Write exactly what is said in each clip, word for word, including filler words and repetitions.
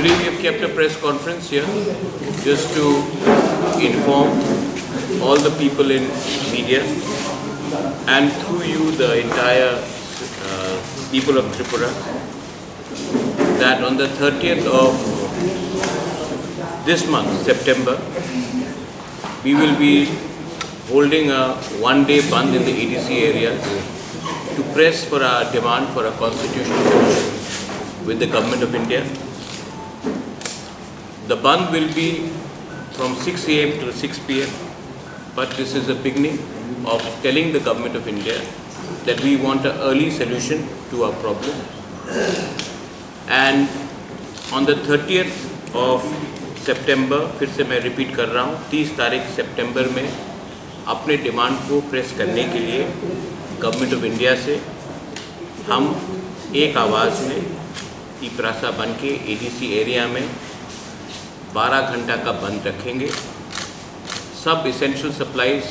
Today we have kept a press conference here just to inform all the people in media and through you the entire uh, people of Tripura that on the thirtieth of this month, September, we will be holding a one-day bandh in the A D C area to press for our demand for a constitutional solution with the Government of India. The bandh will be from six a m to six p m, but this is a beginning of telling the Government of India that we want an early solution to our problem. And on the thirtieth of September, फिर से मैं रिपीट कर रहा हूँ, तीस तारीख सितंबर में अपने डिमांड को प्रेस करने के लिए गवर्नमेंट ऑफ इंडिया से हम एक आवाज़ में तिपरासा बन के एडीसी एरिया में बारह घंटा का बंद रखेंगे। सब इसेंशियल सप्लाईज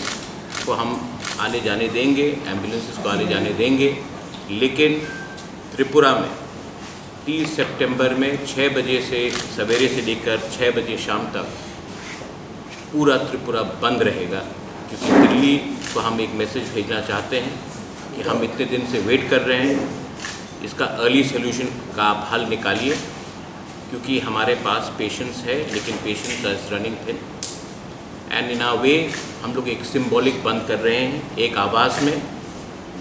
को हम आने जाने देंगे, एम्बुलेंसेस को आने जाने देंगे, लेकिन त्रिपुरा में तीस सितंबर में छः बजे से, सवेरे से लेकर छः बजे शाम तक पूरा त्रिपुरा बंद रहेगा, क्योंकि दिल्ली को हम एक मैसेज भेजना चाहते हैं कि हम इतने दिन से वेट कर रहे हैं, इसका अर्ली सॉल्यूशन का आप हल निकालिए, क्योंकि हमारे पास पेशेंस है, लेकिन patience is running thin. And in a way हम लोग एक सिंबॉलिक बंद कर रहे हैं, एक आवाज़ में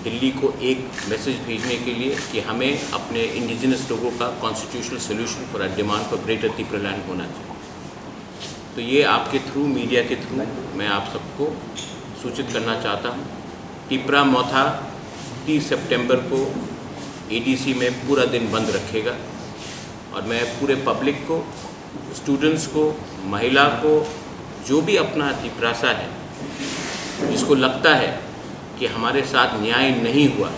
दिल्ली को एक मैसेज भेजने के लिए कि हमें अपने इंडिजिनस लोगों का constitutional solution for a demand for greater तिपरालैंड होना चाहिए। तो ये आपके थ्रू, मीडिया के थ्रू मैं आप सबको सूचित करना चाहता हूँ। तिपरा मोथा तीस सितंबर को एडीसी में पूरा दिन बंद रखेगा और मैं पूरे पब्लिक को, स्टूडेंट्स को, महिला को, जो भी अपना तिपरासा है, जिसको लगता है कि हमारे साथ न्याय नहीं हुआ,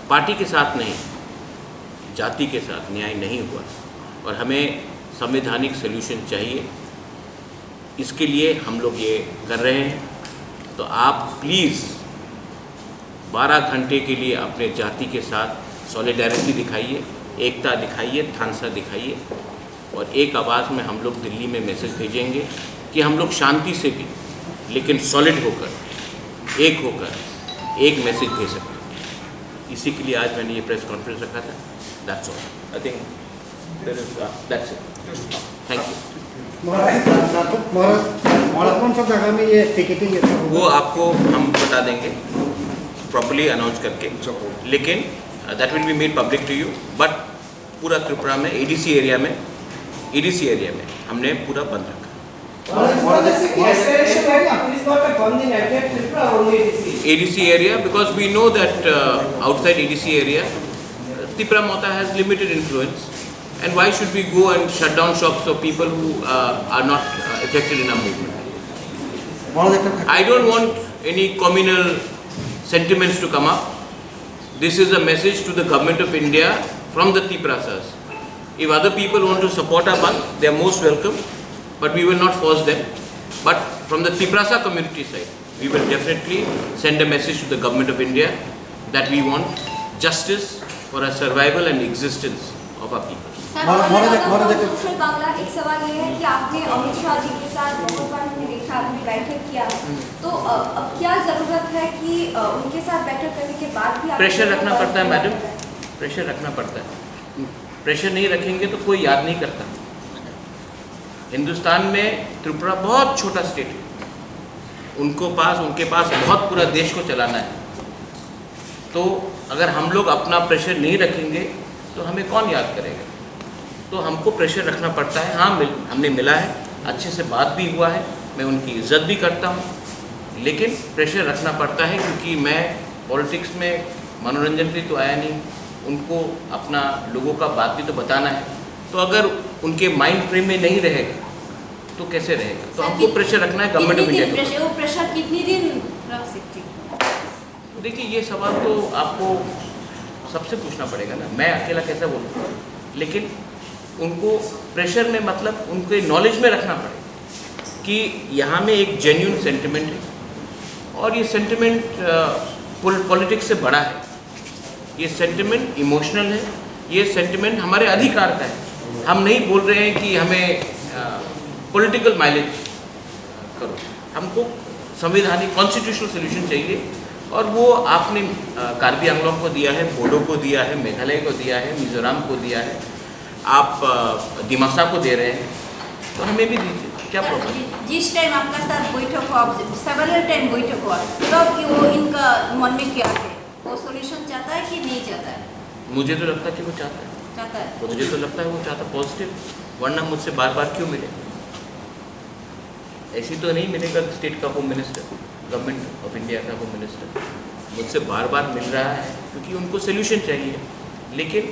पार्टी के साथ नहीं, जाति के साथ न्याय नहीं हुआ और हमें संवैधानिक सॉल्यूशन चाहिए, इसके लिए हम लोग ये कर रहे हैं। तो आप प्लीज़ बारह घंटे के लिए अपने जाति के साथ सॉलिडारिटी दिखाइए, एकता दिखाइए, थानसा दिखाइए। और एक आवाज़ में हम लोग दिल्ली में मैसेज भेजेंगे कि हम लोग शांति से भी, लेकिन सॉलिड होकर, एक होकर एक मैसेज भेज सकते हैं। इसी के लिए आज मैंने ये प्रेस कॉन्फ्रेंस रखा था। That's all. I think there is, uh, that's it. Thank you. महाराज, महाराज, महाराज, कौन सा जगह में ये पिकेटिंग है सर? वो आपको हम बता देंगे प्रॉपरली अनाउंस करके, लेकिन that will be made public to you. But पूरा त्रिपुरा में एडीसी एरिया में, एडीसी एरिया में हमने पूरा बंद रखा। What is the escalation right now? It is not a bandh in entire Tripura, only A D C. A D C area, because we know that, uh, outside A D C area, Tipra Motha has limited influence, and why should we go and shut down shops of people who, uh, are not, uh, affected in our movement? I don't want any communal sentiments to come up. This is a message to the Government of India from the Tiprasas. If other people want to support our bandh, they are most welcome, but we will not force them. But from the Tiprasa community side, we will definitely send a message to the Government of India that we want justice for our survival and existence of our people. Sir, Maharaj, Maharaj, Maharaj, Maharaj, social Bangla, एक सवाल ये है कि आपने अमित शाह जी के साथ बहुत बार हमने देखा, आपने बैठक किया, तो, अ, अब क्या जरूरत है कि, अ, उनके साथ बैठक करने के बाद भी आप प्रेशर रखना पड़ता है, मैडम, प्रेशर रखना पड़ता है। प्रेशर नहीं रखेंगे तो कोई याद नहीं करता। हिंदुस्तान में त्रिपुरा बहुत छोटा स्टेट है, उनको पास, उनके पास बहुत पूरा देश को चलाना है। तो अगर हम लोग अपना प्रेशर नहीं रखेंगे तो हमें कौन याद करेगा? तो हमको प्रेशर रखना पड़ता है। हाँ, मिल, हमने मिला है, अच्छे से बात भी हुआ है, मैं उनकी इज्जत भी करता हूँ, लेकिन प्रेशर रखना पड़ता है क्योंकि मैं पॉलिटिक्स में मनोरंजन के लिए तो आया नहीं, उनको अपना लोगों का बात भी तो बताना है। तो अगर उनके माइंड फ्रेम में नहीं रहेगा तो कैसे रहेगा? तो हमको प्रेशर रखना है गवर्नमेंट ऑफ इंडिया के ऊपर। प्रेशर, वो प्रेशर कितनी दिन रख सकते हैं? देखिए, ये सवाल तो आपको सबसे पूछना पड़ेगा ना, मैं अकेला कैसे बोलूँ? लेकिन उनको प्रेशर में, मतलब, उनके नॉलेज में रखना पड़ेगा कि यहाँ में एक जेन्युइन सेंटिमेंट है और ये सेंटिमेंट पॉलिटिक्स से बड़ा है। ये सेंटिमेंट इमोशनल है, ये सेंटिमेंट हमारे अधिकार का है। हम नहीं बोल रहे हैं कि हमें पॉलिटिकल माइलेज करो, हमको संवैधानिक कॉन्स्टिट्यूशनल सॉल्यूशन चाहिए। और वो आपने कार्बी आंगलोंग को दिया है, बोडो को दिया है, मेघालय को दिया है, मिजोरम को दिया है, आप दिमासा को दे रहे हैं, तो हमें भी दीजिए, क्या प्रॉब्लम? जिस टाइम आपका साथ बैठक हुआ, सेवरल टाइम बैठक हुआ, तब कि वो इनका मन में क्या है, वो सॉल्यूशन चाहता है कि नहीं चाहता है? मुझे तो लगता है कि वो चाहता है। चाहता है। मुझे तो लगता है वो चाहता पॉजिटिव, वरना मुझसे बार बार क्यों मिले? ऐसी तो नहीं मिलेगा स्टेट का home minister, government of India का होम मिनिस्टर। मुझसे बार बार मिल रहा है क्योंकि उनको सॉल्यूशन चाहिए। लेकिन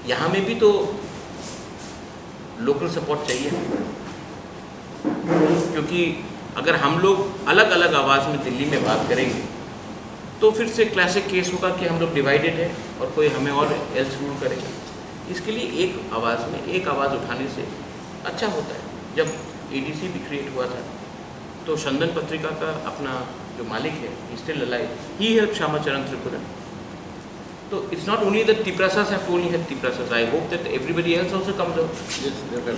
यहाँ में भी तो लोकल सपोर्ट चाहिए, क्योंकि अगर हम लोग अलग अलग आवाज़ में दिल्ली में बात करेंगे तो फिर से क्लासिक केस होगा कि हम लोग डिवाइडेड है और कोई हमें और एल्स रूल करेगा। इसके लिए एक आवाज़ में एक आवाज़ उठाने से अच्छा होता है। जब एडीसी भी क्रिएट हुआ था तो चंदन पत्रिका का अपना जो मालिक है, ही स्टिल अलाइव, ही हेल्प श्यामा चरण त्रिपुरा। तो it's not only that Tiprasas have only helped Tiprasas, I hope that everybody else also comes out।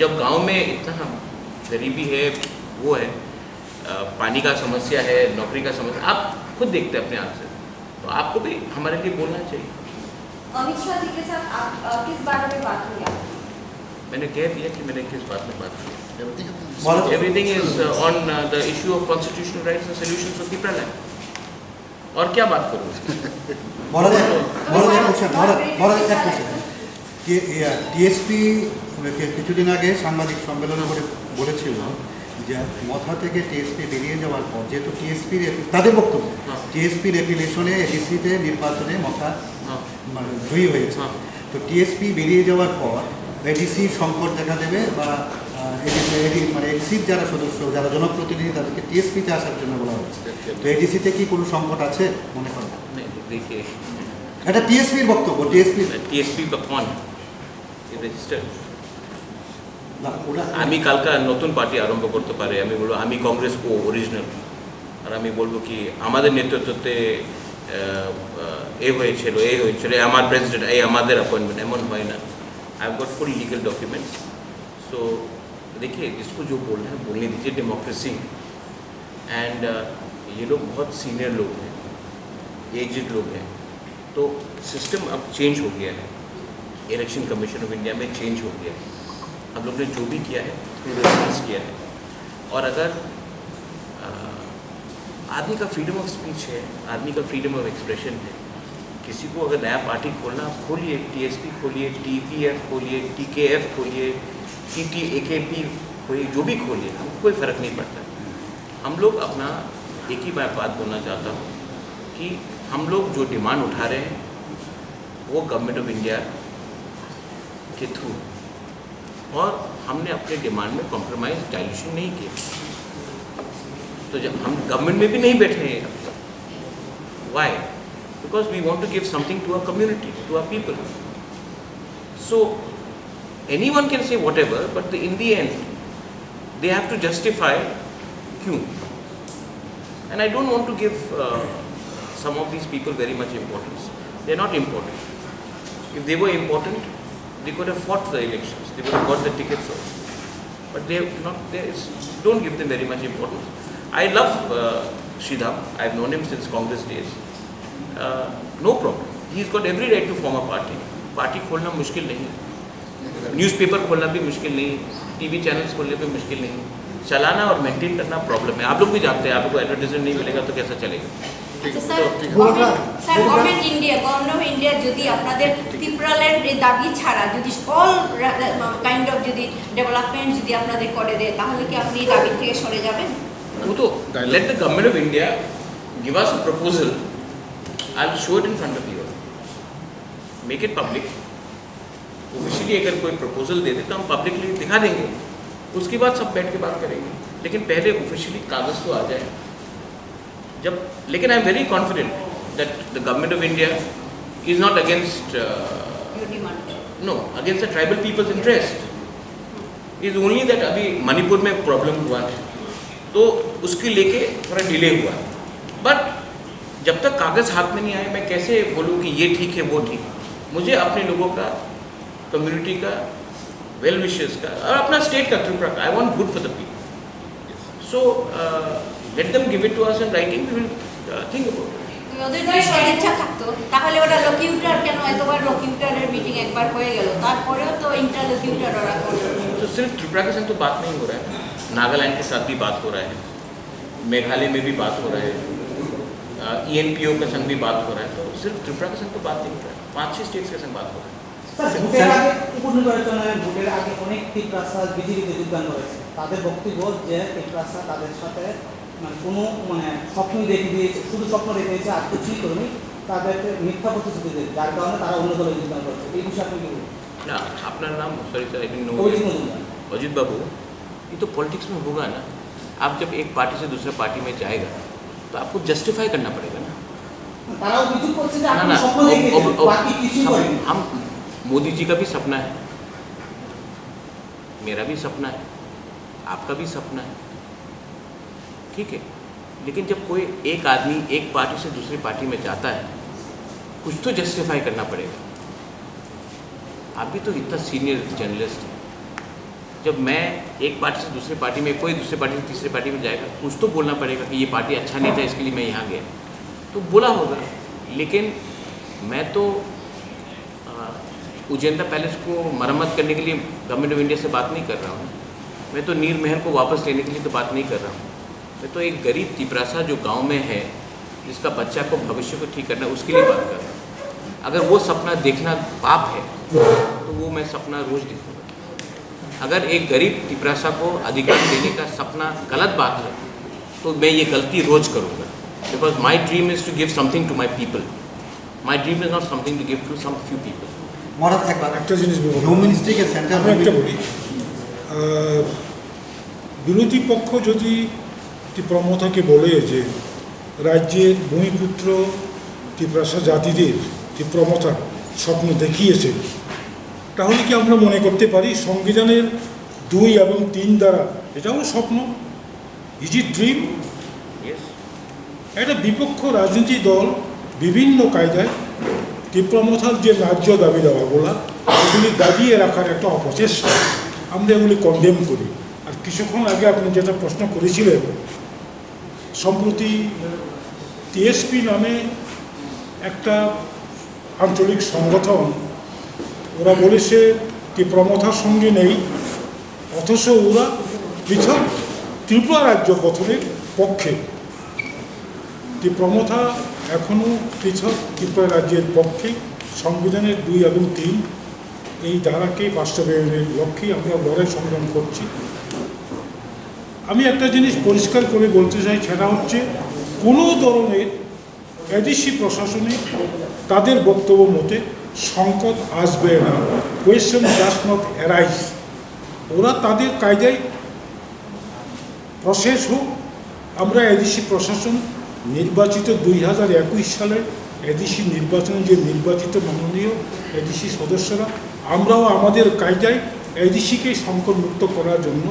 जब गांव में इतना गरीबी है, वो है, पानी का समस्या है, नौकरी का समस्या, आप खुद देखते हैं अपने आप से, तो आपको भी हमारे लिए बोलना चाहिए। अमित शाह जी के साथ आप किस बारे में बात हुई आपकी? मैंने कह दिया कि मैंने किस बात में बात की। Everything is on the issue of constitutional rights and solutions for Tipraland। और क्या बात करूँ? মহারাজ, মহারাজ, এক কোশ্চেন, মহারাজ, মহারাজ, এক কোশ্চেন। কি, ইয়া, টিএসপি কিছুদিন আগে সাংবাদিক সম্মেলনে বলে, বলেছিল যে মথা থেকে টিএসপি বেরিয়ে যাওয়ার পর, যেহেতু টিএসপির, তাদের বক্তব্য, হ্যাঁ। টিএসপির অ্যাফিলিয়েশনে এডিসিতে নির্বাচনে মথা, হ্যাঁ। মানে, জয়ী হয়েছে। হ্যাঁ। তো টিএসপি বেরিয়ে যাওয়ার পর এডিসি সংকট দেখা দেবে বা, আহ, এডি-, এডি-, মানে, এডিসির যারা সদস্য, যারা জনপ্রতিনিধি, তাদেরকে টিএসপিতে আসার জন্য বলা হচ্ছে। তো এডিসিতে কি কোনো সংকট আছে মনে করেন? नहीं, देखिए। এটা টিএসপির বক্তব্য, টিএসপি। টিএসপি का कौन है? ये रजिस्टर्ड। না, ওরা আমি কালকে নতুন পার্টি আরম্ভ করতে পারি, আমি বলবো আমি কংগ্রেস কো অরিজিনাল, আর আমি বলবো কি আমাদের নেতৃত্বতে, আহ, আহ, এ হয়েছিল, এ হয়েছিল, এ আমার প্রেসিডেন্ট, এই আমাদের অ্যাপয়েন্টমেন্ট, এমন হয় না। I have got full legal documents। So देखिए, जिसको जो बोलना है बोलने दीजिए, डेमोक्रेसी है। एंड ये लोग बहुत सीनियर लोग हैं, एजेड लोग हैं, तो सिस्टम अब चेंज हो गया है। इलेक्शन कमीशन ऑफ इंडिया में चेंज हो गया है। हम लोग ने जो भी किया है, प्लूरल किया है। और अगर, अ, आदमी का फ्रीडम ऑफ स्पीच है, आदमी का फ्रीडम ऑफ एक्सप्रेशन है, किसी को अगर नया पार्टी खोलना, आप खोलिए, टीएसपी खोलिए, टीपीएफ खोलिए, टीकेएफ खोलिए, टीटीएकेपी खोलिए, जो भी खोलिए, हमको कोई फ़र्क नहीं पड़ता। हम लोग अपना एक ही बात, बात बोलना चाहता हूँ कि हम लोग जो डिमांड उठा रहे हैं, वो गवर्नमेंट ऑफ इंडिया के थ्रू, और हमने अपने डिमांड में कॉम्प्रोमाइज, डाइल्यूशन नहीं किया। तो जब हम गवर्नमेंट में भी नहीं बैठे हैं, why? Because we want to give something to our community, to our people। So anyone can say whatever, but the, in the end, they have to justify क्यों। And I don't want to give, uh, some of these people very much importance। They are not important। If they were important, they could have fought the elections, they would have got the tickets also। But they have not, they, don't give them very much importance। I love, uh, Sridhar, I have known him since Congress days। Uh, no problem, he has got every right to form a party। Party खोलना मुश्किल नहीं है, न्यूज़पेपर खोलना भी मुश्किल नहीं है, TV channels खोलने भी मुश्किल नहीं है। चलाना और मेंटेन करना प्रॉब्लम है। आप लोग भी जानते हैं, आप लोग को एडवर्टाइजमेंट नहीं मिलेगा तो कैसा चलेगा? আচ্ছা sir, government, sir, government India, government of India যদি আপনাদের ত্রিপুরাল্যান্ড এর দাবি ছাড়া যদি অল কাইন্ড অফ যদি ডেভেলপমেন্ট যদি আপনাদের করে দেয়, তাহলে কি আপনি এই দাবি থেকে সরে যাবেন? वो तो, let the government of India give us a proposal। I'll show it in front of you। Make it public। Officially अगर कोई प्रपोजल दे दे तो हम पब्लिकली दिखा देंगे, उसके बाद सब बैठ के बात करेंगे। लेकिन पहले ऑफिशियली कागज़ तो आ जाए। जब, लेकिन I am very confident that the government of India is not against, uh, Your demand। No, against the tribal people's interest। Is only that अभी मणिपुर में प्रॉब्लम हुआ है, तो उसके लेके थोड़ा डिले हुआ है। बट जब तक कागज़ हाथ में नहीं आए, मैं कैसे बोलूँ कि ये ठीक है, वो ठीक है? मुझे अपने लोगों का कम्युनिटी का, वेल विशर्स का और अपना स्टेट का, त्रिपुरा का। I want good for the people. So let them give it to us in writing, we will think about it. ওদের যদি সদিচ্ছা থাকতো, তাহলে ওরা লোকিউটার কেন, এতবার লোকিউটারের মিটিং একবার হয়ে গেল, তারপরেও তো ইন্টারলোকিউটার ওরা করলো। तो सिर्फ त्रिपुरा के संग तो बात नहीं हो रहा है, नागालैंड के साथ भी बात हो रहा है, मेघालय में भी बात हो रहा है, ईएनपीओ के संग भी बात हो रहा है। तो सिर्फ त्रिपुरा के संग तो बात नहीं हो रहा है, पांच छह स्टेट्स के संग बात हो रहा है। স্যার, ভোটের আগে, উপনির্বাচনের ভোটের আগে অনেক তিপ্রাসা বিজেপিতে যোগদান করেছে। তাদের বক্তব্য যে তিপ্রাসা তাদের সাথে মানে কোনো মানে স্বপ্নই দেখে দিয়েছে, শুধু স্বপ্ন দেখে দিয়েছে, আর কিছুই করেনি। তাদেরকে মিথ্যা প্রতিশ্রুতি দেয়, যার কারণে তারা অন্য দলে যোগদান করেছে। এই বিষয়ে আপনি কি বলবেন? না, আপনার নাম, sorry sir, I didn't know. Abhijit মজুমদার। अजीत बाबू, ये तो पॉलिटिक्स में होगा ना। आप जब एक पार्टी से दूसरे पार्टी में जाएगा, तो आपको जस्टिफाई करना पड़ेगा ना। তারা অভিযোগ করছে যে না, আপনি না, স্বপ্ন অব-, দেখেছেন, অব-, অব-, বাকি কিছুই সব-, করেনি। हम, मोदी जी का भी सपना है, मेरा भी सपना है, आपका भी सपना है, ठीक है। लेकिन जब कोई एक आदमी एक पार्टी से दूसरी पार्टी में जाता है, कुछ तो जस्टिफाई करना पड़ेगा। आप भी तो इतना सीनियर जर्नलिस्ट है, जब मैं एक पार्टी से दूसरी पार्टी में, कोई दूसरी पार्टी से तीसरी पार्टी में जाएगा, कुछ तो बोलना पड़ेगा कि ये पार्टी अच्छा नहीं था, इसके लिए मैं यहाँ गया, तो बोला होगा। लेकिन मैं तो उजेंदा पैलेस को मरम्मत करने के लिए गवर्नमेंट ऑफ इंडिया से बात नहीं कर रहा हूँ। मैं तो नीर महल को वापस लेने के लिए तो बात नहीं कर रहा हूँ। मैं तो एक गरीब तिपरासा जो गांव में है, जिसका बच्चा को भविष्य को ठीक करना है, उसके लिए बात कर रहा हूँ। अगर वो सपना देखना पाप है, तो वो मैं सपना रोज देखूंगा। अगर एक गरीब तिपरासा को अधिकार देने का सपना गलत बात है, तो मैं ये गलती रोज करूंगा। Because my dream is to give something to my people. My dream is not something to give to some few people. মহারাজ, একবার একটা জিনিস বলবো। হোম মিনিস্ট্রিকে সেন্ট্রাল আমি একটা বলি, আহ, বিরোধী পক্ষ যদি টিপ্রা মথাকে বলে যে রাজ্যের ভূমিপুত্র টিপ্রাসা জাতিদের টিপ্রা মথা স্বপ্ন দেখিয়েছে, তাহলে কি আমরা মনে করতে পারি সংবিধানের দুই এবং তিন দ্বারা এটাও স্বপ্ন? Is it dream? একটা বিপক্ষ রাজনীতি দল বিভিন্ন কায়দায় টিপ্রা মথার যে ন্যায্য দাবি দাওয়াগুলা, এগুলি দাবিয়ে রাখার একটা অপচেষ্টা, আমরা এগুলি কন্ডেম করি। আর কিছুক্ষণ আগে আপনি যেটা প্রশ্ন করেছিলেন, সম্প্রতি টিএসপি নামে একটা আঞ্চলিক সংগঠন, ওরা বলেছে টিপ্রা মথার সঙ্গে নেই, অথচ ওরা পৃথক ত্রিপুরা রাজ্য গঠনের পক্ষে। টিপ্রা মথা এখনও পৃথক ত্রিপুরা রাজ্যের পক্ষে। সংবিধানের দুই এবং তিন এই ধারাকে বাস্তবায়নের লক্ষ্যে আমরা লড়াই সংগ্রাম করছি। আমি একটা জিনিস পরিষ্কার করে বলতে চাই, সেটা হচ্ছে কোনো ধরনের এডিসি প্রশাসনে তাদের বক্তব্য মতে সংকট আসবে না, question does not arise। ওরা তাদের কায়দায় প্রসেস হোক। আমরা এডিসি প্রশাসন নির্বাচিত দুই হাজার একুশ সালের এডিসি নির্বাচনে যে নির্বাচিত মাননীয় এডিসি সদস্যরা, আমরাও আমাদের কায়দায় এডিসিকে সংকটমুক্ত করার জন্য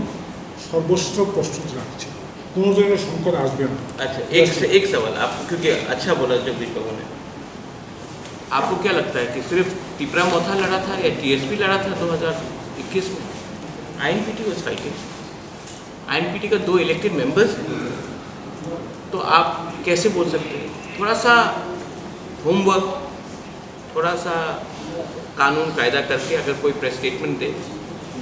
সর্বস্ব প্রস্তুত রাখছি। কোনো ধরনের সংকট আসবে না। अच्छा, एक से एक सवाल आपको, क्योंकि अच्छा बोला जगदीश बाबू ने। आपको क्या लगता है कि सिर्फ तिपरा मोथा लड़ा था या टीएसपी लड़ा था दो हज़ार इक्कीस में? आईएनपीटी वाज फाइटिंग। आईएनपीटी का दो इलेक्टेड मेंबर्स हैं, तो आप कैसे बोल सकते हैं? थोड़ा सा होमवर्क, थोड़ा सा कानून कायदा करके अगर कोई प्रेस स्टेटमेंट दे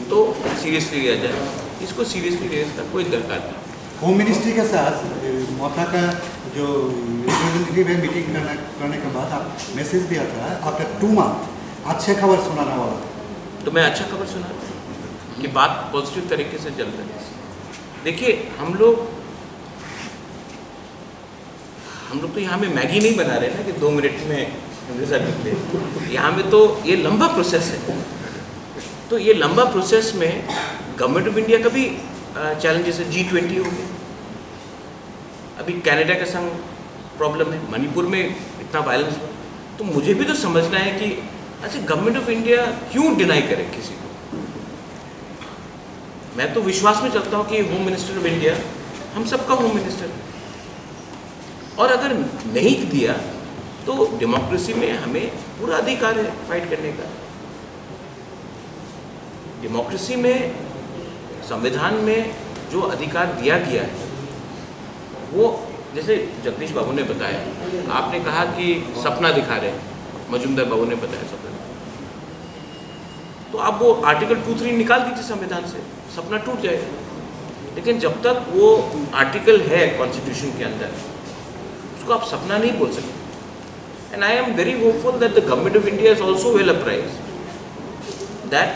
तो सीरियसली लिया जाए, इसको सीरियसली लेने का कोई दरकार नहीं। होम मिनिस्ट्री के साथ, ए, मोथा का जो रिप्रेजेंटेटिव है, मीटिंग करने, करने के बाद आप मैसेज दिया था, आफ्टर टू मंथ अच्छे खबर सुनाने वाला। तो मैं अच्छा खबर सुना कि बात पॉजिटिव तरीके से चल रही है। देखिए, हम लोग हम लोग तो यहाँ में मैगी नहीं बना रहे ना कि दो मिनट में रिजल्ट निकले। यहाँ में तो ये लंबा प्रोसेस है। तो ये लंबा प्रोसेस में गवर्नमेंट ऑफ इंडिया का भी चैलेंजेस है। जी ट्वेंटी हो गया, अभी कनाडा के संग प्रॉब्लम है, मणिपुर में इतना वायलेंस हुआ। तो मुझे भी तो समझना है कि अच्छा, गवर्नमेंट ऑफ इंडिया क्यों डिनाई करे किसी को? मैं तो विश्वास में चलता हूँ कि होम मिनिस्टर ऑफ इंडिया हम सबका होम मिनिस्टर है। और अगर नहीं दिया तो डेमोक्रेसी में हमें पूरा अधिकार है फाइट करने का। डेमोक्रेसी में, संविधान में जो अधिकार दिया गया है, वो जैसे जगदीश बाबू ने बताया, आपने कहा कि सपना दिखा रहे हैं, मजूमदार बाबू ने बताया सपना, तो आप वो आर्टिकल टू थ्री निकाल दीजिए संविधान से, सपना टूट जाएगा। लेकिन जब तक वो आर्टिकल है कॉन्स्टिट्यूशन के अंदर, उसको आप सपना नहीं बोल सकते। And I am very hopeful that the government of India is also well apprised that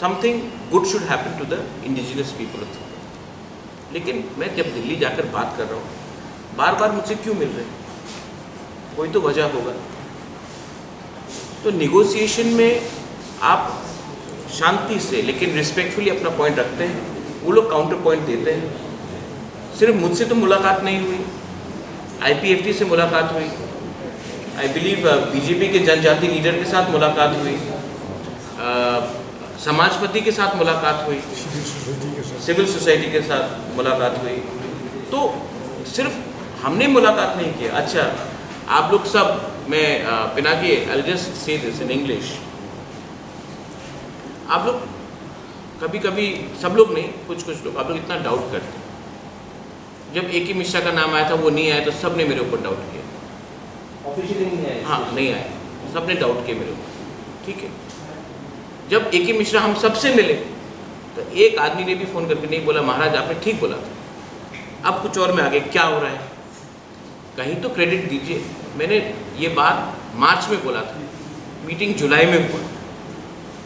something good should happen to the indigenous people of Tripura. लेकिन मैं जब दिल्ली जाकर बात कर रहा हूँ, बार बार मुझसे क्यों मिल रहे हैं? कोई तो वजह होगा। तो निगोशिएशन में आप शांति से लेकिन रिस्पेक्टफुली अपना पॉइंट रखते हैं, वो लोग काउंटर पॉइंट देते हैं। सिर्फ मुझसे तो मुलाकात नहीं हुई, आईपीएफटी से मुलाकात हुई, आई बिलीव बीजेपी के जनजाति लीडर के साथ मुलाकात हुई, अ, समाजपति के साथ मुलाकात हुई, सिविल सोसाइटी के साथ मुलाकात हुई। तो सिर्फ हमने मुलाकात नहीं किया। अच्छा, आप लोग सब, मैं, अ, Pinaki, I'll just say this in English, आप लोग कभी कभी, सब लोग नहीं, कुछ कुछ लोग, आप लोग इतना डाउट करते हैं। जब एके मिश्रा का नाम आया था, वो नहीं आया, तो सब ने मेरे ऊपर डाउट किया। ऑफिशियली नहीं आया? हाँ, नहीं आया, सब ने डाउट किया मेरे ऊपर। ठीक है, जब एके मिश्रा हम सबसे मिले, तो एक आदमी ने भी फोन करके नहीं बोला, महाराज, आपने ठीक बोला था, अब कुछ और में आगे क्या हो रहा है? कहीं तो क्रेडिट दीजिए। मैंने ये बात मार्च में बोला था, मीटिंग जुलाई में हुआ,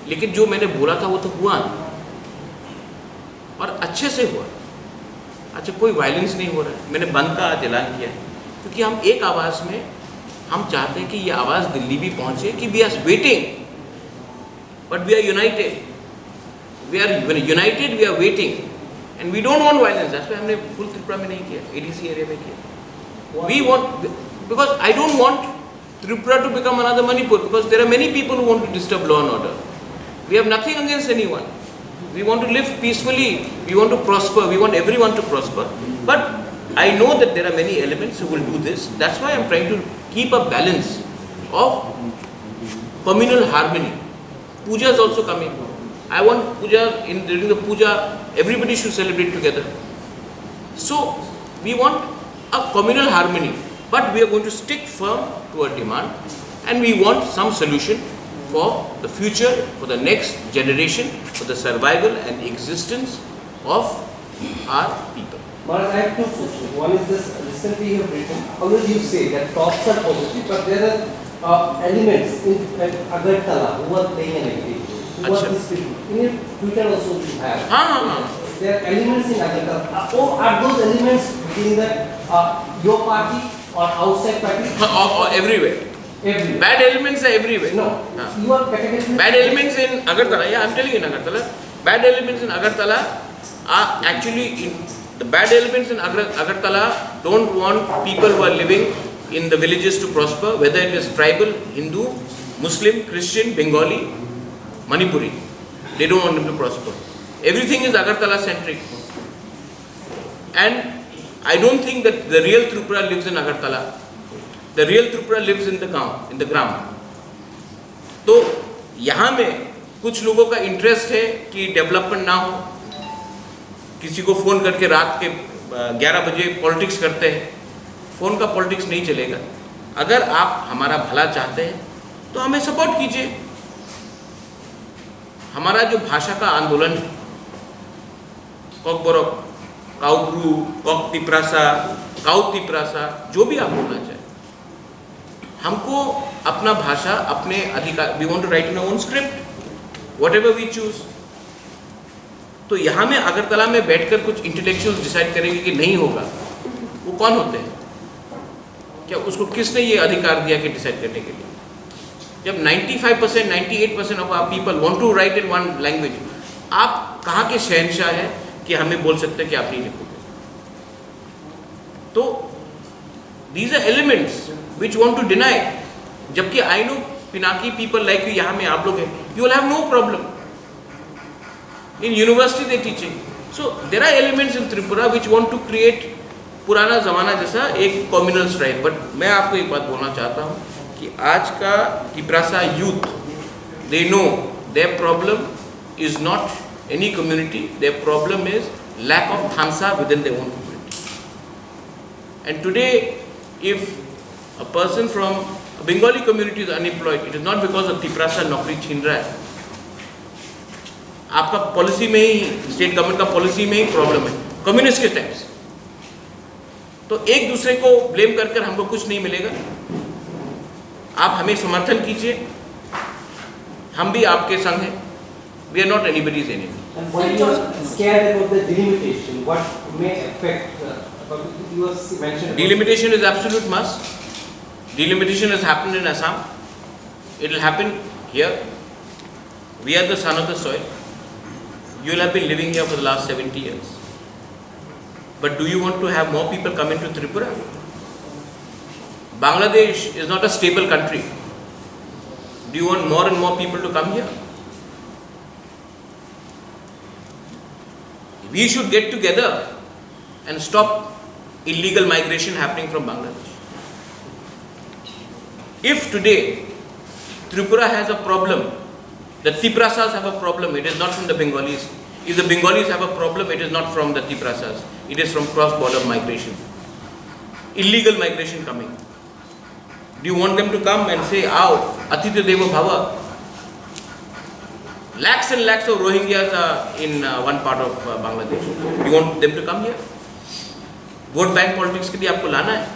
लेकिन जो मैंने बोला था, वो तो हुआ ना, और अच्छे से हुआ। अच्छा, कोई वायलेंस नहीं हो रहा है, मैंने बंद का आज ऐलान किया है, क्योंकि हम एक आवाज़ में, हम चाहते हैं कि ये आवाज़ दिल्ली भी पहुँचे कि we are waiting, but we are united, we are united, we are waiting, and we don't want violence. That's why हमने फुल त्रिपुरा में नहीं किया, एडीसी एरिया में किया। We want, because I don't want Tripura to become another Manipur, because there are many people who want to disturb law and order. We have nothing against anyone. We want to live peacefully, we want to prosper, we want everyone to prosper. But I know that there are many elements who will do this. That's why I'm trying to keep a balance of communal harmony. Puja is also coming. I want puja in, during the puja, everybody should celebrate together. So we want a communal harmony, but we are going to stick firm to our demand, and we want some solution for the future, for the next generation, for the survival and existence of our people. Maharaj, I have two questions. One is this, recently you have written, always you say that talks are positive, but there are uh, elements in uh, Agartala who are playing an active role. Who are Acha. These people? In your Twitter also you have. हाँ, हाँ, हाँ। There are elements in Agartala. Uh, oh, are those elements within the uh, your party or outside party? हाँ, all, all, everywhere. Everywhere. Bad elements are everywhere. No, हाँ। You are categorically Bad elements in Agartala. Yeah, I'm telling you in Agartala. Bad elements in Agartala are actually in, the bad elements in Agar- Agartala don't want people who are living in the villages to prosper, whether it is tribal, Hindu, Muslim, Christian, Bengali, Manipuri. They don't want them to prosper. Everything is Agartala centric. And I don't think that the real Tripura lives in Agartala. The real Tripura lives in the गांव, in the gram. तो यहाँ में कुछ लोगों का इंटरेस्ट है कि डेवलपमेंट ना हो। किसी को फ़ोन करके रात के ग्यारह बजे पॉलिटिक्स करते हैं। फ़ोन का पॉलिटिक्स नहीं चलेगा। अगर आप हमारा भला चाहते हैं तो हमें सपोर्ट कीजिए। हमारा जो भाषा का आंदोलन है, ककबरक, काउब्रू, कक तिप्रासा, काउ तिप्रासा, जो भी आप बोलना चाहें, हमको अपना भाषा, अपने अधिकार, we want to write in our own script, whatever we choose। तो यहाँ में अगरतला में बैठकर कुछ इंटेलेक्चुअल्स डिसाइड करेंगे कि नहीं होगा, वो कौन होते हैं? क्या उसको किसने ये अधिकार दिया कि डिसाइड करने के लिए? जब ninety five percent, ninety eight percent of our people want to write in one language, आप कहाँ के शहंशाह हैं कि हमें बोल सकते हैं कि आप नहीं लिखोगे? तो these are elements which want to deny। जबकि I know Pinaki people like you, यहाँ में आप लोग हैं, you will have no problem। In university they teaching। So there are elements in Tripura which want to create पुराना ज़माना जैसा एक कम्युनल स्ट्राइप। बट मैं आपको एक बात बोलना चाहता हूँ कि आज का Tiprasa youth, they know their problem is not any community. Their problem is lack of thansa within their own community. And today, if a person from a Bengali community is unemployed, it is not because of Tiprasa naukri chhin raha hai. आपका पॉलिसी में ही, state government का पॉलिसी में ही प्रॉब्लम है कम्युनिस्ट के टाइम से। तो एक दूसरे को ब्लेम कर कर हमको कुछ नहीं मिलेगा। आप हमें समर्थन कीजिए, हम भी आपके संग हैं। We are not anybody's enemy. And why you are scared about the delimitation? What may affect? Uh, you mentioned about delimitation is absolute must. Delimitation has happened in Assam. It will happen here. We are the son of the soil. You will have been living here for the last seventy years. But do you want to have more people come into Tripura? Bangladesh is not a stable country. Do you want more and more people to come here? We should get together and stop illegal migration happening from Bangladesh. If today Tripura has a problem, the Tiprasas have a problem, it is not from the Bengalis. If the Bengalis have a problem, it is not from the Tiprasas. It is from cross-border migration, illegal migration coming. Do you want them to come and say, "Ao, Atitya Devo Bhava"? Lakhs and lakhs of Rohingyas are in uh, one part of uh, Bangladesh. You want them to come here? Vote bank politics के लिए आपको लाना है?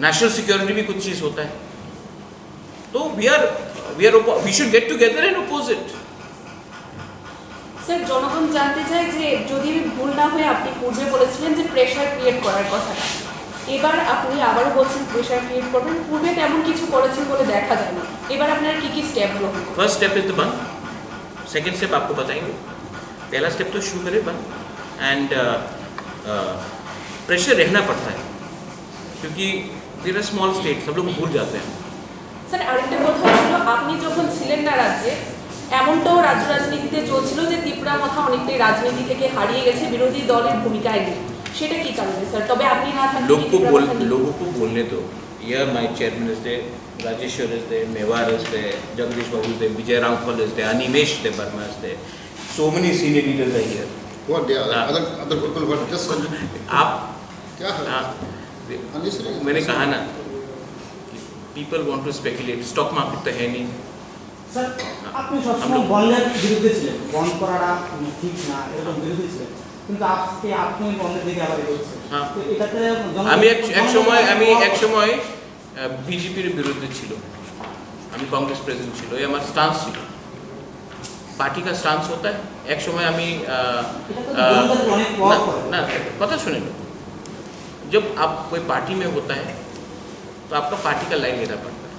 National security भी कुछ चीज़ होता है। तो we are we are we should get together and oppose it. Sir, জনগণ জানতে চায় যে যদি আমি ভুল না হই, আপনি পূর্বে বলেছিলেন যে প্রেশার ক্রিয়েট করার কথাটা, এবার আপনি আবারও বলছেন প্রেশার ক্রিয়েট করবেন। পূর্বে তেমন কিছু করেছেন বলে দেখা যায়নি, এবার আপনারা কি কি স্টেপ গ্রহণ করবেন? First step is the बंद। सेकंड स्टेप आपको बताएंगे। पहला स्टेप तो शुरू करें बंद। एंड प्रेशर रहना पड़ता है, क्योंकि we are a small state, सब लोग भूल जाते हैं। স্যার, আরেকটা কথা ছিল, আপনি যখন ছিলেন না রাজ্যে, এমনটাও রাজ্য রাজনীতিতে চলছিল যে তিপ্রা মথা অনেকটাই রাজনীতি থেকে হারিয়ে গেছে, বিরোধী দলের ভূমিকায় নেই, সেটা কি কারণে স্যার? তবে আপনি না থাকলে लोग কি को তিপ্রা बोल মথা নেই? लोगों को बोलने दो। Here my chairman is there, Rajeswar is there, Mewar is there, Jagdish Babu is there, Vijay Ramphal is there, Animesh Debbarma is there. So many senior leaders are here. What they are? Ah. Other other people what just आप क्या है? हाँ, Unnecessary. मैंने कहा ना कि people want to speculate। Stock market तो है नहीं। স্যার, আপনি সবসময় বন্ধের বিরুদ্ধে ছিলেন, বন্ধ করাটা ঠিক না, এরকম বিরোধী ছিলেন, কিন্তু আজকে আপনি বন্ধের দিকে আবার এগোচ্ছেন। হ্যাঁ। তো এটাতে জনগণ- আমি এক এক সময় আমি এক জনগণ- সময় বিজেপির বিরুদ্ধে ছিল, আমি কংগ্রেস প্রেসিডেন্ট ছিল, এই আমার স্টান্স ছিল। पार्टी का स्टांस होता है। एक समय আমি আহ, এটা তো আহ, জনগণের অনেক প্রভাব না, পড়ে। না, কথা শুনে लो। जब आप कोई पार्टी में होता है तो आपका पार्टी का लाइन लेना पड़ता है।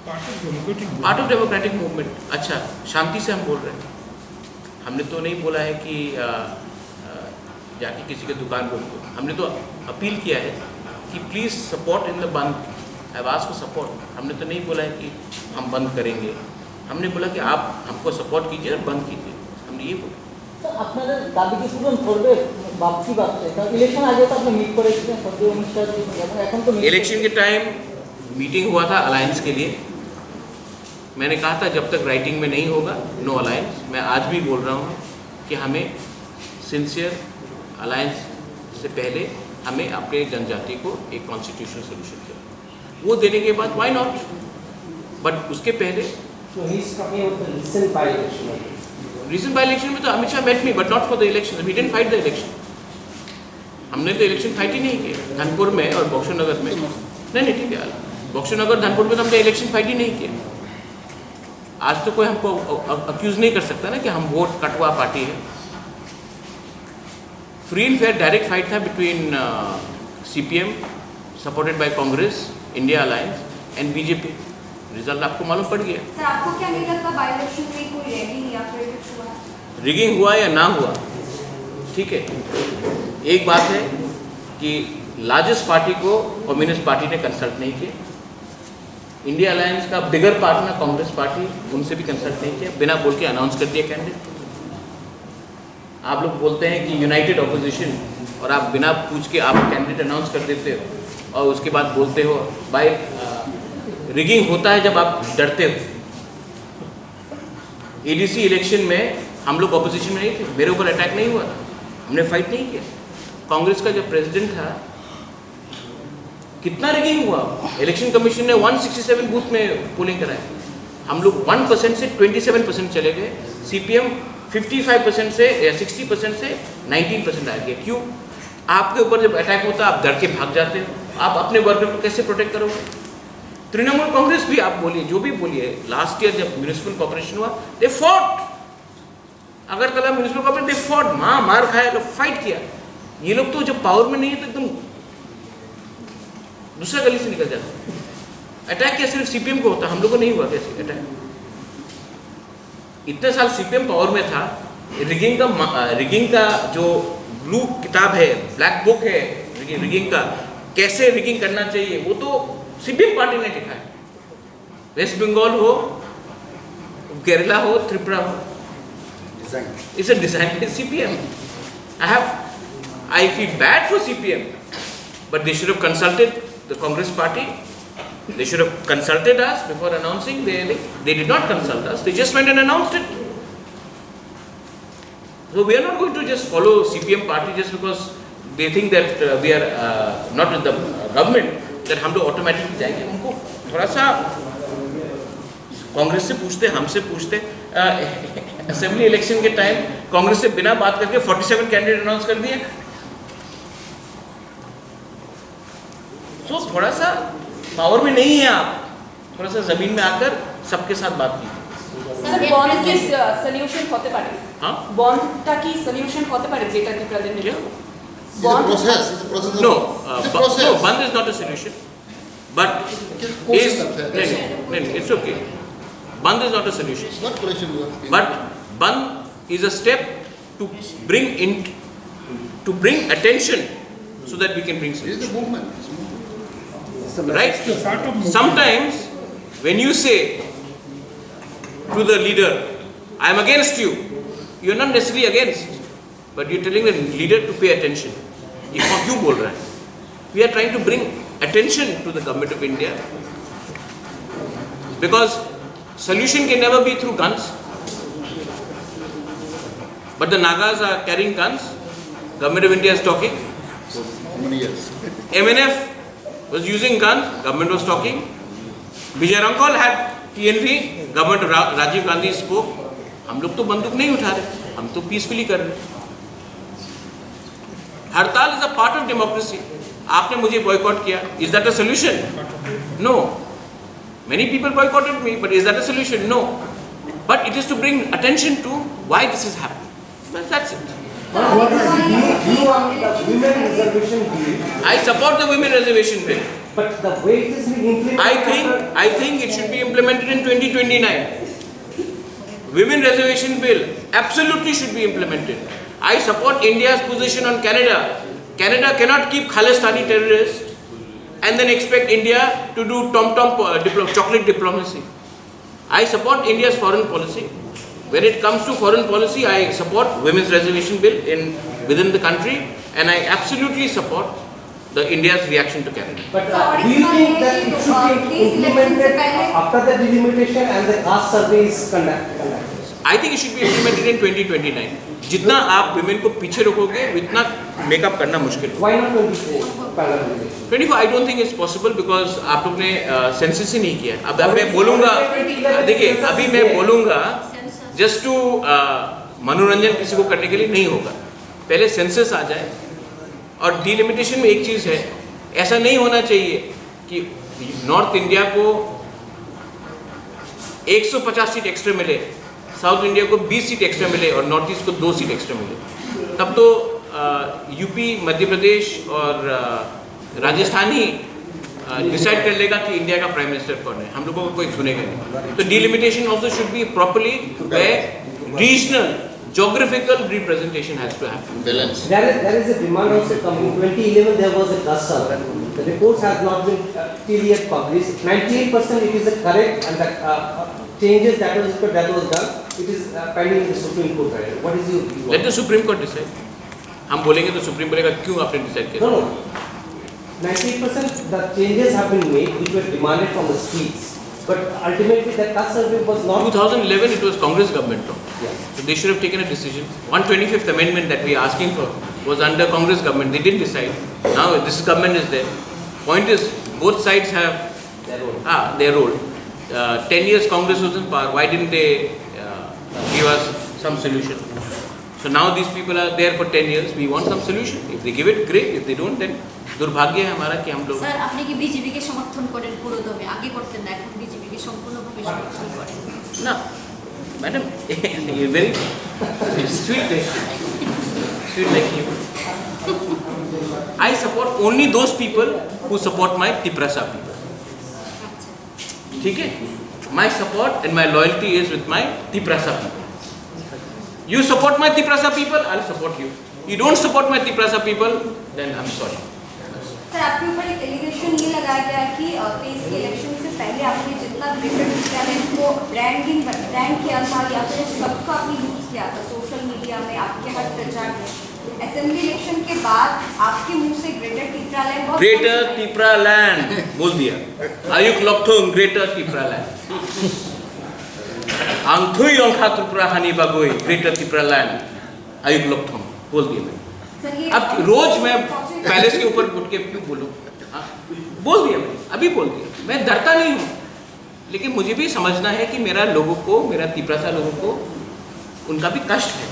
Part of democratic part of democratic movement. अच्छा, शांति से हम बोल रहे हैं, हमने तो नहीं बोला है कि अ, अ, जाके किसी के दुकान को, हमने तो अपील किया है कि प्लीज सपोर्ट इन द बंद। आई वाज को सपोर्ट। हमने तो नहीं बोला है कि हम बंद करेंगे, हमने बोला कि आप हमको सपोर्ट कीजिए और बंद कीजिए, हमने ये बोला। তো আপনাদের দাবি কি পূরণ করবে? বাপসি বাপসে, কারণ ইলেকশন আগে তো আপনি মিট করেছিলেন সদ্য অনুষ্ঠান এবং এখন তো মিট इलेक्शन के टाइम मीटिंग हुआ था अलायंस के लिए, मैंने कहा था जब तक राइटिंग में नहीं होगा, नो अलायंस। मैं आज भी बोल रहा हूँ कि हमें सिंसियर अलायंस से पहले हमें अपने जनजाति को एक कॉन्स्टिट्यूशनल सोल्यूशन चाहिए। वो देने के बाद व्हाई नॉट, बट उसके पहले So he's talking about the recent by-election. Recent by election में तो Amit Shah met me, but not for the election. We didn't fight the election. हमने तो इलेक्शन फाइट ही नहीं किया धनपुर में और बक्सर नगर में। नहीं, नहीं, ठीक है, बक्सर नगर, धनपुर में तो हमने इलेक्शन फाइट ही नहीं किया। आज तो कोई हमको अक्यूज नहीं कर सकता ना कि हम वोट कटवा पार्टी है। Free and fair direct fight था between CPM, supported by Congress, India alliance and BJP. Result आपको मालूम पड़ गया। सर, आपको क्या नहीं लगता बाई इलेक्शन में कोई रैगिंग या फिर कुछ हुआ है? रिगिंग हुआ या ना हुआ, ठीक है, एक बात है कि लार्जेस्ट पार्टी को कम्युनिस्ट पार्टी ने कंसल्ट नहीं किया। इंडिया अलायंस का बिगर पार्टनर कांग्रेस पार्टी, उनसे भी कंसल्ट नहीं किया, बिना बोल के अनाउंस कर दिया कैंडिडेट। आप लोग बोलते हैं कि यूनाइटेड अपोजिशन, और आप बिना पूछ के आप कैंडिडेट अनाउंस कर देते हो और उसके बाद बोलते हो भाई, रिगिंग होता है जब आप डरते हो। एडीसी इलेक्शन में हम लोग ऑपोजिशन में नहीं थे, मेरे ऊपर अटैक नहीं हुआ था, हमने फाइट नहीं किया। कांग्रेस का जब प्रेसिडेंट था, कितना रिगिंग हुआ? इलेक्शन कमीशन ने वन सिक्सटी सेवन बूथ में पोलिंग कराई, हम लोग वन परसेंट से ट्वेंटी सेवन परसेंट चले गए। सीपीएम फिफ्टी फाइव परसेंट से या सिक्सटी परसेंट से नाइनटीन परसेंट आ गया। क्यों? आपके ऊपर जब अटैक होता है, आप डर के भाग जाते हो। आप अपने वर्कर को कैसे प्रोटेक्ट करोगे? तृणमूल कांग्रेस भी, आप बोलिए, जो भी बोलिए, लास्ट ईयर जब म्युनिसिपल कॉर्पोरेशन हुआ, they fought. Agartala municipal corporation, they fought. माँ मार खाया, लोग फाइट किया। ये लोग तो जब पावर में नहीं है तो एकदम दूसरा गली से निकल जाते हैं। अटैक क्या सिर्फ सीपीएम को होता, हम लोग को नहीं हुआ क्या अटैक? इतने साल सीपीएम पावर में था, रिगिंग का मा-, अ, रिगिंग का जो ब्लू किताब है, ब्लैक बुक है रिगिंग, रिगिंग का, कैसे रिगिंग करना चाहिए, वो तो सीपीएम पार्टी ने लिखा है। वेस्ट बंगाल हो, केरला हो, त्रिपुरा हो, Design. It's a design by C P M. I have, I feel bad for C P M, but they should have consulted the Congress party. They should have consulted us before announcing. They, they, they did not consult us. They just went and announced it. So we are not going to just follow C P M party just because they think that uh, we are uh, not in the government, that हम लोग ऑटोमेटिकली जाएंगे। उनको थोड़ा सा कांग्रेस से पूछते, हमसे पूछते। असेंबली इलेक्शन के टाइम कांग्रेस से बिना बात करके फोर्टी सेवन कैंडिडेट अनाउंस कर दिए। तो थोड़ा सा पावर में नहीं है आप, थोड़ा सा जमीन में आकर सबके साथ बात कीजिए। স্যার, বন্ধ কি সলিউশন হতে পারে? हाँ? বন্ধটা কি সলিউশন হতে পারে গ্রেটার টিপ্রালেন্ড? क्या? It's a process. It's a process. No, Of, uh, it's a bu- process. No, बंद is not a solution. But It's course is of action. नहीं, नहीं, नहीं, it's okay. बंद is not a solution. It's not solution. But बंद is a step to bring in, to bring attention so that we can bring It's solution. the movement. It's a movement. Right? Sometimes when you say to the leader, "I am against you," you are not necessarily against, but you are telling the leader to pay attention. ये क्यों बोल रहा है? We are trying to bring attention to the government of India because solution can never be through guns. But the Nagas are carrying guns. Government of India is talking. How many years? M N F was using guns. Government was talking. Vijay Rankol had T N V. Government of Ra- Rajiv Gandhi spoke. हम लोग तो बंदूक नहीं उठा रहे, हम तो पीसफुली कर रहे हैं। हड़ताल is a part of democracy. आपने मुझे बॉयकॉट किया, is that a solution? No. Many people boycotted me, but is that a solution? No. But it is to bring attention to why this is happening. Well, that's it. What is the view, view on the women reservation bill? I support the women reservation bill, But the way it is being implemented. I think I think it should be implemented in twenty twenty-nine. Women reservation bill absolutely should be implemented. I support India's position on Canada. Canada cannot keep Khalistani terrorists and then expect India to do tom tom uh, diplo- chocolate diplomacy. I support India's foreign policy. When it comes to foreign policy, I support women's reservation bill in within the country, and I absolutely support the India's reaction to Canada. But uh, do you think that it should be implemented after the delimitation and the caste survey is conduct- conducted? I think it should be implemented in twenty twenty-nine. जितना आप विमेन को पीछे रखोगे, उतना मेकअप करना मुश्किल होगा। Why not twenty-four parallel elections? Twenty four, I don't think it's possible because आप लोग ने सेंसस ही नहीं किया। अब अब मैं बोलूंगा, देखिए, अभी मैं बोलूंगा जस्ट टू मनोरंजन किसी को करने के लिए नहीं होगा। पहले सेंसस आ जाए। और डिलिमिटेशन में एक चीज़ है, ऐसा नहीं होना चाहिए कि नॉर्थ इंडिया को एक सौ पचास सीट एक्स्ट्रा मिले, साउथ इंडिया को बीस सीट एक्स्ट्रा मिले और नॉर्थ ईस्ट को दो सीट एक्स्ट्रा मिले, तब तो यूपी, मध्य प्रदेश और अ, राजस्थान ही डिसाइड कर लेगा कि इंडिया का प्राइम मिनिस्टर कौन है। हम लोगों को कोई सुनेगा नहीं। तो delimitation also should be properly where regional geographical representation has to happen. Balance. There is, there is a demand also coming. Twenty eleven there was a caste survey. The reports has not been uh, till yet published. Ninety-eight percent it is a correct and the uh, uh, changes that was that was done. It is uh, pending in the Supreme Court. Right? What is your view? Let the Supreme Court decide. हम बोलेंगे तो सुप्रीम बोलेगा क्यों आपने डिसाइड किया? No, no. Ninety-eight percent the changes have been made which were demanded from the states. But ultimately, that caste survey was not. two thousand eleven, it was Congress government, no? Yeah. So they should have taken a decision. one twenty-fifth amendment that we are asking for was under Congress government. They didn't decide. Now this government is there. Point is, both sides have Their role. Ah, their role. Uh, ten years Congress was in power. Why didn't they uh, give us some solution? So now these people are there for ten years. We want some solution. If they give it, great. If they don't, then दुर्भाग्य है हमारा कि हम लोग। স্যার, আপনি কি বিজেপিকে সমর্থন করেন পুরো দমে? আগে করতেন না, এখন বিজেপিকে সম্পূর্ণভাবে সমর্থন করেন? না, madam, very sweet like, sweet like you. I support only those people who support my Tiprasa people. ठीक है? My support and my loyalty is with my Tiprasa people. You support my Tiprasa people, I'll support you. You don't support my Tiprasa people, then I'm sorry. Sir, आपके ऊपर एक एलिगेशन ये लगाया गया है कि तेईस के इलेक्शन से पहले आपने जितना ग्रेटर टिप्रालैंड को ब्रांडिंग ब्रांड किया था या फिर उस वक्त को आपने यूज किया था सोशल मीडिया में, आपके हर प्रचार में। असेंबली इलेक्शन के बाद आपके मुंह से ग्रेटर टिप्रालैंड और Greater Tipraland, बोल दिया। Ayuk Lokthung, Greater Tipraland. Ang thui rong kha Tripura hani bagwi, Greater Tipraland. Ayuk Lokthung, बोल दिया मैंने। सर, ये अब रोज मैं पैलेस के ऊपर उठ के क्यों बोलूं? हाँ? बोल दिया मैंने, अभी बोल दिया। मैं डरता नहीं हूँ, लेकिन मुझे भी समझना है कि मेरा लोगों को, मेरा तिपरासा लोगों को, उनका भी कष्ट है।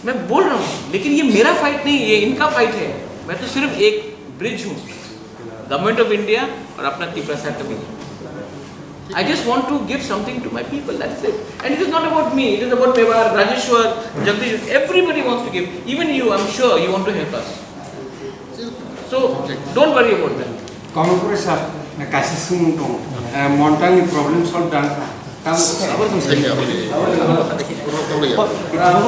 मैं बोल रहा हूँ, लेकिन ये मेरा फाइट नहीं, ये इनका फाइट है। मैं तो सिर्फ एक ब्रिज हूँ गवर्नमेंट ऑफ इंडिया और अपना Tiprasa community. I just want to give something to my people, that's it. And it is not about me, it is about Mewar, Rajeshwar, Jagdish, everybody wants to give. Even you, I'm sure you want to help us. So, don't worry about that. Kongpure sir, na kaisa sumung tongo. Eh, Montang ni problem solve dang. Tamo Abo tong sai ya, abo ni. Abo ni. Abo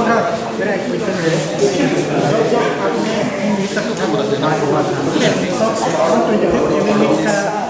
ni.